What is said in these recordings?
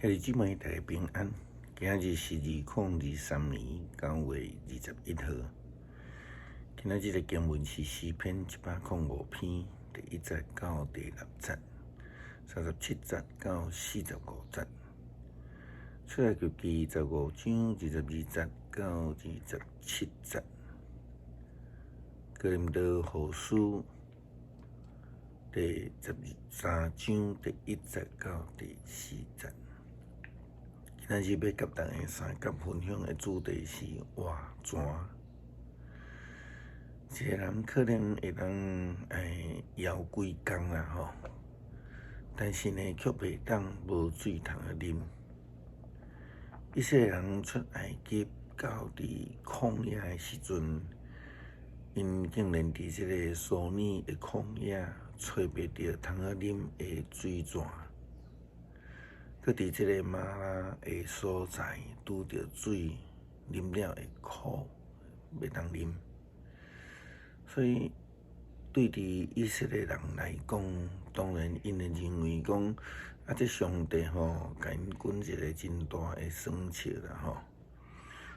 兄弟姊妹，大家平安。今日是2023年9月21號。今仔日的經文是詩篇105篇第1節到第6節，37節到45節。出埃及記15章22節到27節。哥林多後書第13章第1節到第4節。今仔日欲佮大家相佮分享的主題是活泉。一个人可能會當枵幾工啦吼，但是呢，卻袂當無水通來啉。以色列人出埃及到佇曠野的時陣，𪜶竟然佇這个蘇爾的曠野揣袂著通好啉的水泉。閣佇這个瑪拉的所在拄著水，啉了會苦，袂當啉。所以對佇以色列人來講，當然𪜶會認為講，啊，這上帝吼，共𪜶滾一个真大的耍笑啦吼，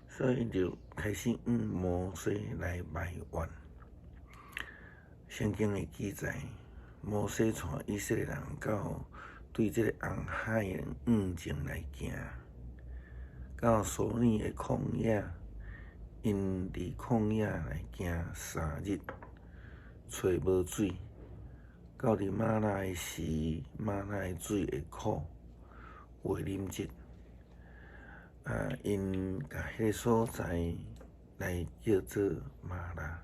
所以就開始向摩西來埋怨。聖經的記載，摩西帶以色列人到對這个紅海向前來行，到蘇爾的曠野，𪜶佇曠野來行3日，揣無水。到佇瑪拉的時，瑪拉的水會苦，袂啉得。啊，𪜶共彼个所在來叫做瑪拉。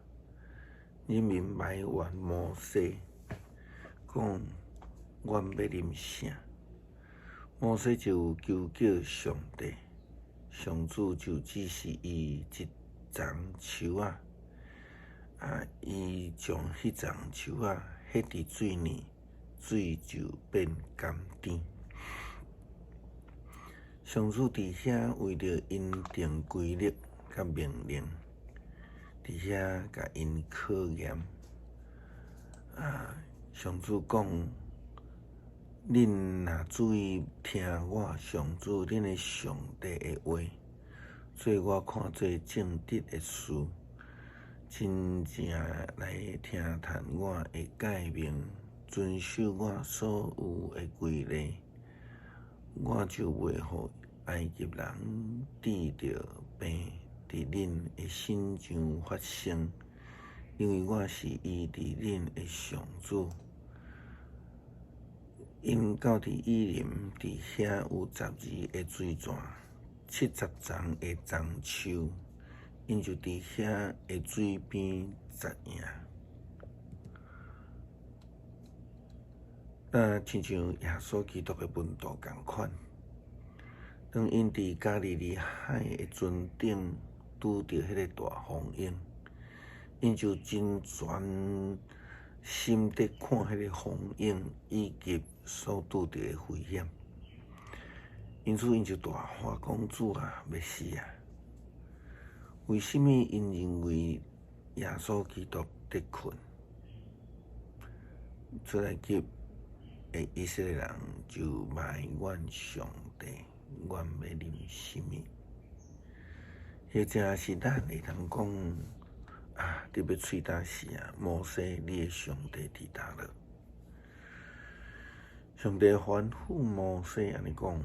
人民埋怨摩西，講，阮欲啉啥？摩西就求叫上帝，上主就指示伊一叢樹仔，啊，伊將彼叢樹仔彼佇水裡，水就變甘甜。上主佇遐為著𪜶定規律佮命令，佇遐共𪜶考驗。啊，上主講，恁若注意聽我上主恁的上帝的話，做我看做正直的事，真正來聽從我的誡命，遵守我所有的規例，我就袂予埃及人治著病佇恁的身上發生，因為我是醫治恁的上主。𪜶到佇以琳，佇遐有12个水泉，70叢的樟樹，𪜶就佇遐的水邊紮營。若親像耶穌基督的門徒仝款，當𪜶佇加利利海的船頂拄著彼个大風湧，𪜶就真專心佇看彼个風湧以及所拄著的危險，因此𪜶就大喊講：主啊，欲死啊！為啥物𪜶認為耶穌基督佇睏？出埃及的以色列人就埋怨上帝：阮欲啉啥物？或者是咱會當講啊，你欲喙焦死啊！摩西，你的上帝佇佗落？上帝吩咐摩西按呢講，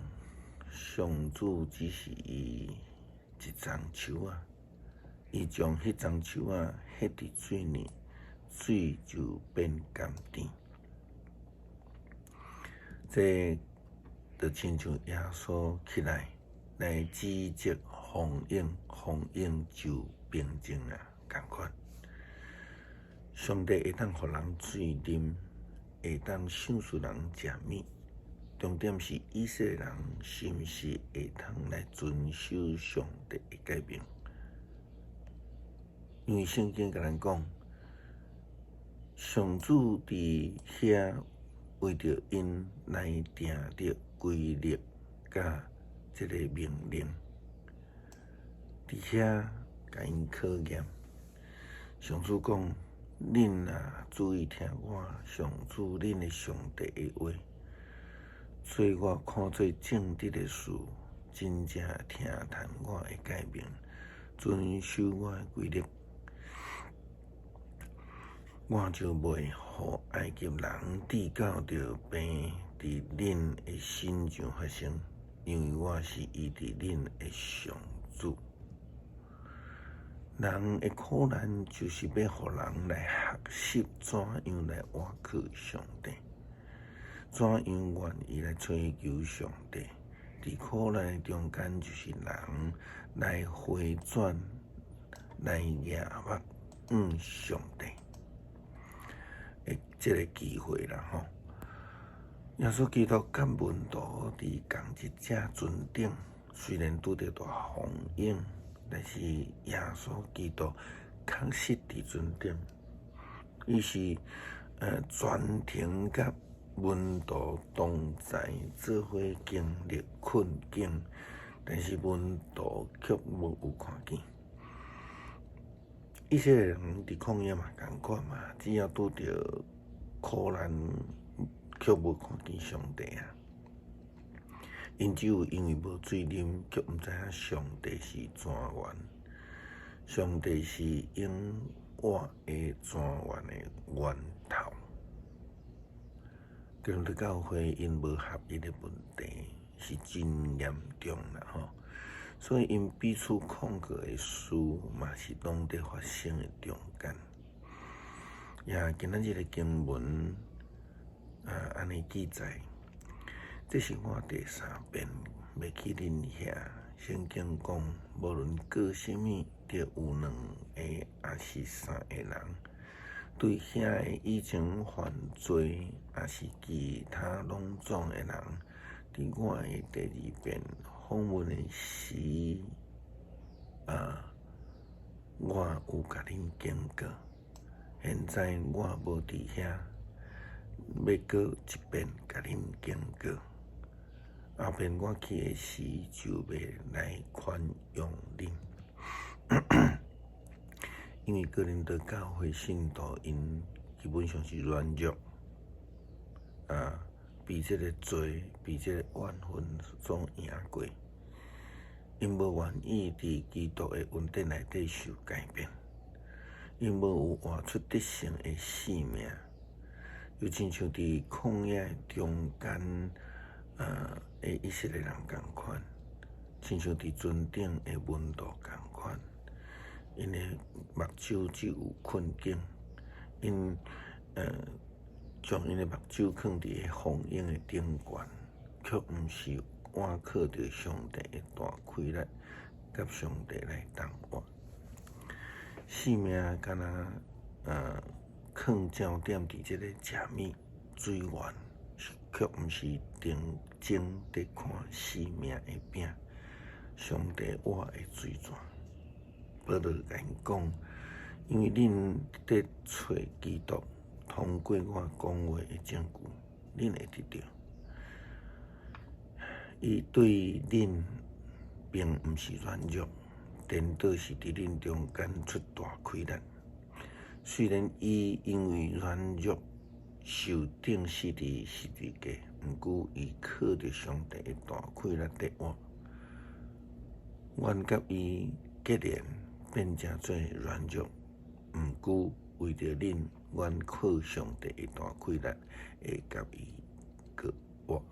上主指示伊一叢樹仔，伊將彼叢樹仔彼佇水裡，水就變甘甜。這就親像耶穌起來來指責風湧，風湧就平靜啊，仝款。上帝會當予人水啉，會當賞賜人食物，重點是以色列人是毋是會當來遵守上帝的誡命？因為聖經共咱講，上主佇遐為著𪜶來定著規律佮這個命令，佇遐共𪜶考驗。上主講：恁若注意聽我上主恁的上帝的話，做我看做正直的事，真正聽趁我的誡命，遵守我的規律，我就袂予埃及人治到著病佇恁的身上發生，因為我是醫治恁的上主。人的苦難就是欲予人來學習怎樣來倚靠上帝，怎樣願意來追求上帝。佇苦難的中間，就是人來回轉，來仰目向上帝的這个機會啦吼。耶穌基督佮門徒佇仝一隻船頂，雖然拄著大風湧，但是耶穌基督確實佇船頂，伊是全程佮門徒同在，做伙經歷困境，但是門徒卻無有看見。以色列人佇曠野嘛仝款嘛，只要拄著苦難，卻無看見上帝啊！𪜶只有因為無水啉，卻毋知影上帝是泉源，上帝是永活的泉源的源頭。基督教會𪜶無合一的問題是真嚴重啦吼，所以𪜶彼此控告的事嘛是攏佇發生的中間。也今仔日的經文啊，按呢記載，這是我第三遍欲去恁遐。聖經講，無論告啥物，著有兩个抑是三个人，對遐个以前犯罪，抑是其他攏總的人，佇我的第二遍訪問的時，啊，我有共恁警告。現在我無佇遐，欲閣一遍共恁警告。後遍我去的時，就欲來寬容恁，因為哥林多教會信徒𪜶基本上是軟弱，啊，被這个罪、被這个怨恨所贏過，𪜶無願意佇基督的恩典內底受改變，𪜶無有活出得勝的生命，就親像佇曠野中間啊的以色列人仝款，親像佇船頂的門徒仝款，𪜶的目睭只有困境，𪜶將𪜶的目睭囥佇風湧的頂懸，卻毋是倚靠著上帝的大氣力，佮上帝來同活。性命敢若囥焦點佇這个食物水源，卻毋是定睛佇看生命的餅，上帝活的水泉。保羅共𪜶講，因為恁佇揣基督，通過我講話的證據，恁會得著。伊對恁並毋是軟弱，顛倒是佇恁中間出大氣力。雖然伊因為軟弱受釘死佇十字架，毋過伊靠著上帝的大氣力佇活。阮佮伊結連變成做軟弱，毋過為著恁，阮靠上帝的大氣力會佮伊閣活。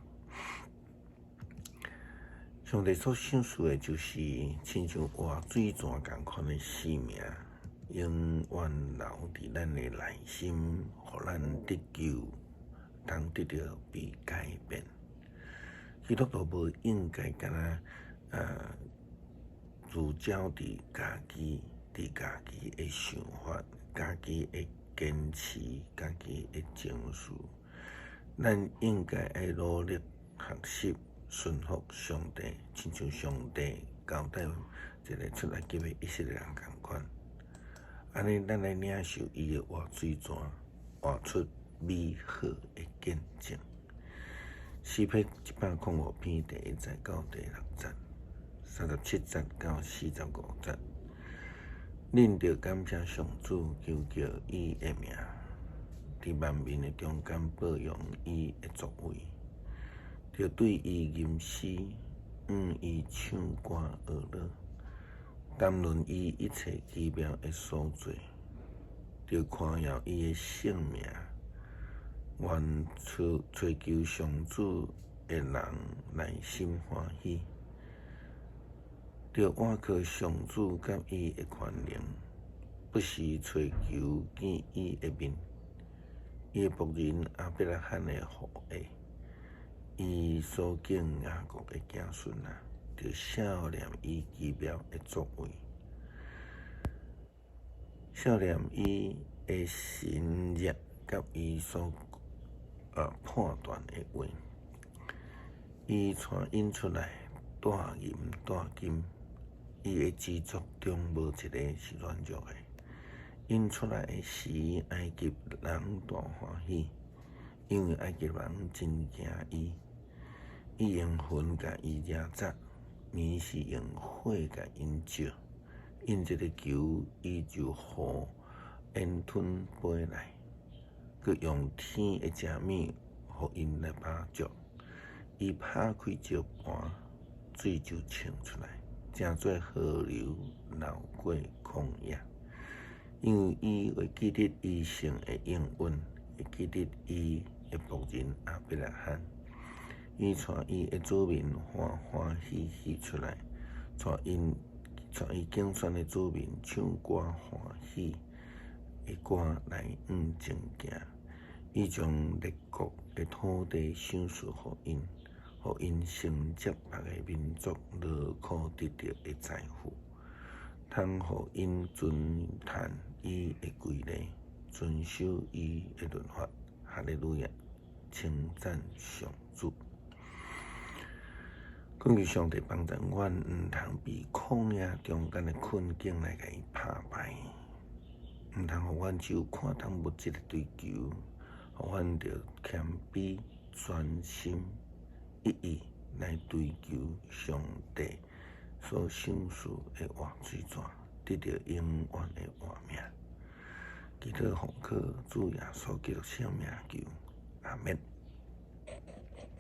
上帝所賞賜的，就是親像活水泉仝款的生命，永遠留佇咱的內心，予咱得救，通得著被改變。基督徒無應該干焦啊，聚焦佇家己，佇家己的想法、家己的堅持、家己的情緒。咱應該愛努力學習順服上帝，親像上帝交代這个出埃及的以色列人仝款。按呢，咱來領受伊的活水泉，活出美好的見證。詩篇105篇第一節到第六節，37節到45節。恁著感謝上主，求告伊的名，佇萬民的中間報揚伊的作為。著對伊吟詩，向伊唱歌學樂，談論伊一切奇妙的所做，著誇耀伊的聖名。願尋求上主的人內心歡喜，著倚靠上主佮伊的權能，不時尋求見伊的面。伊的僕人亞伯拉罕的後裔，伊所揀雅各的子孫啊，著想念伊奇妙的作為，想念伊的神蹟佮伊所判斷的話。伊帶𪜶出來，帶銀帶金，伊的支族中無一个是軟弱的。𪜶出來的時，埃及人大歡喜，因為埃及人真驚伊。伊用雲共伊遮遮，暝時用火共𪜶照。應這个求，伊就予煙吞飛來，閣用天的食物予𪜶來飽足。伊拍開石盤，水就衝出來，成做河流流過曠野。因為伊會記得伊聖的應允，會記得伊的僕人亞伯拉罕。伊帶伊的子民歡歡喜喜出來，帶伊揀選的子民唱歌歡喜的歌來向前行。伊將列國的土地賞賜予𪜶，予𪜶承接別个民族勞苦得著的財富，通予𪜶遵趁伊的規例，遵守伊的律法。哈利路亞，稱讚上主。懇求上帝幫助阮，毋通被曠野中間的困境來共伊拍敗，毋通予阮只有看重物質的追求，予阮著謙卑專心一意來追求上帝所賞賜的活水泉，得著永遠的活命。祈禱奉靠主耶穌基督聖名求，阿們。